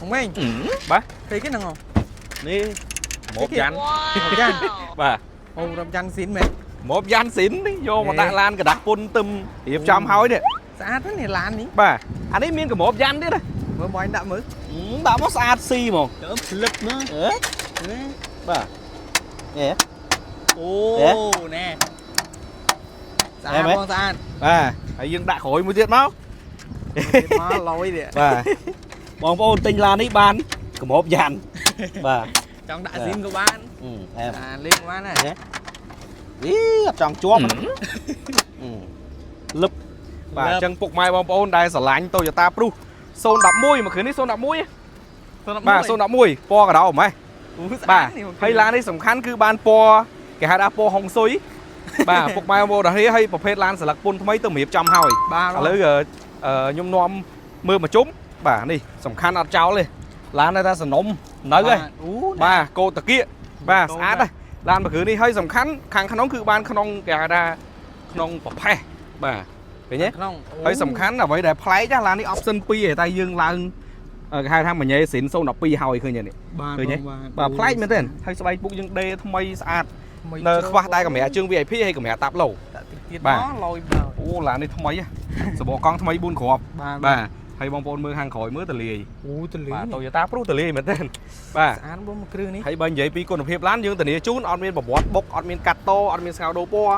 បងមេង បាទ ឃើញគេហ្នឹងហ៎ នេះមកយ៉ាន់ មកយ៉ាន់ បាទ អូរំយ៉ាន់ស៊ីនមែន មកយ៉ាន់ស៊ីននេះយកមកដាក់ឡានកដាស់ពុនទឹមរៀបចំហើយនេះ ស្អាតណាស់នេះឡាននេះ បាទអានេះមានកម្របយ៉ាន់ទៀតណា មើលបងឯងដាក់មើល ដាក់មកស្អាតស៊ីហ្មង ទៅផ្លឹកមើល អឺបាទនេះ អូណែស្អា អេមែន តបងស្អាត បាទហើយយើងដាក់ក្រោយមួយទៀតមក ទៀតមកលយទៀត បាទបងប្អូនទិញឡាននេះបានកម្របយ៉ាន់បាទ ចង់ដាក់ស៊ីនក៏បាន អែម អាលេងក៏បានដែរ អីអត់ចង់ជាប់លឹបបាទអញ្ចឹងពុកម៉ែបងប្អូនដែលស្រឡាញ់ Toyota Prius 011មួយគ្រឿងនេះ011ហ៎បាទ011ពណ៌កដោម៉េះ អូស្ បាទ អាតនេះ ហើយឡាននេះសំខាន់គឺបានពណ៌គេហៅថាពណ៌ហុងស៊ុយបាទពុកម៉ែបងប្អូនដល់នេះហើយប្រភេទឡានស្លឹកពុនថ្មីទៅរៀបចំហើយ បាទ ឥឡូវខ្ញុំនាំមើលមកជុំបាទនេះសំខាន់អត់ចោលទេឡាននៅថាសនំនៅហើយ អូ បាទកោតតាគៀកបាទស្អាតណាស់ឡានមួយគ្រឿងនេះហើយសំខាន់ខាងក្នុងគឺបានក្នុងគេហៅថាក្នុងប្រផេះបាទឃើញទេ ក្នុង ហើយសំខាន់អ្វីដែលប្លែកណាឡាននេះ option 2ឯតែយើងឡើងគេហៅថាម៉ញេស៊ីន012ហើយឃើញទេនេះ បាទ ឃើញទេបាទប្លែកមែនទេហើយស្បែកពុកយើងដេថ្មីស្អាតនៅខ្វះតែកម្រាលជើង VIP ហើយកម្រាលតាប់ឡូ ដាក់តិចទៀត បាទ មកលយបាទ អូឡាននេះថ្មីហ៎សបកកង់ថ្មី4គ្រាប់ បាទ បាទហើយបងប្អូនមើលខាងក្រោយមើលតលាយ អូទលី បាទ Toyota Prius តលាយមែនទេបាទ ស្អាតបងមួយគ្រឿងនេះ ហើយបើនិយាយពីគុណភាពឡានយើងធានាជូនអត់មានប្រវត្តិបុកអត់មានកាត់តអត់មានស្ងោដូរពណ៌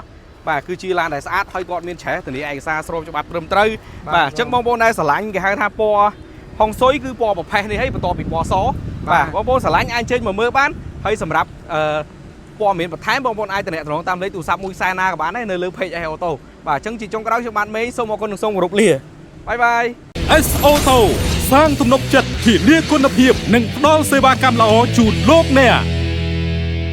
បាទគឺជាឡានដែលស្អាតហើយក៏អត់មានឆេះធានាឯកសារស្របច្បាប់ត្រឹមត្រូវបាទអញ្ចឹងបងប្អូនដែលស្រឡាញ់គេហៅថាពណ៌ហុងស៊ុយគឺពណ៌ប្រផេះនេះហើយបន្ទាប់ពីពណ៌សបាទបងប្អូនស្រឡាញ់អាចចេញមកមើលបានហើយសម្រាប់អឺព័ត៌មានបន្ថែមបងប្អូនអាចទំនាក់ទំនងតាមលេខទូរស័ព្ទមួយខ្សែណាក៏បានដែរនៅលើ page AS Auto បាទអញ្ចឹងជាចុងក្រោយខ្ញុំបាទមេសូមអរគុណនិងសូមគោរពលាបាយបាយ S Auto សាងទំនុកចិត្តធានាគុណភាព និងផ្ដល់សេវាកម្មល្អជូនលោកអ្នក។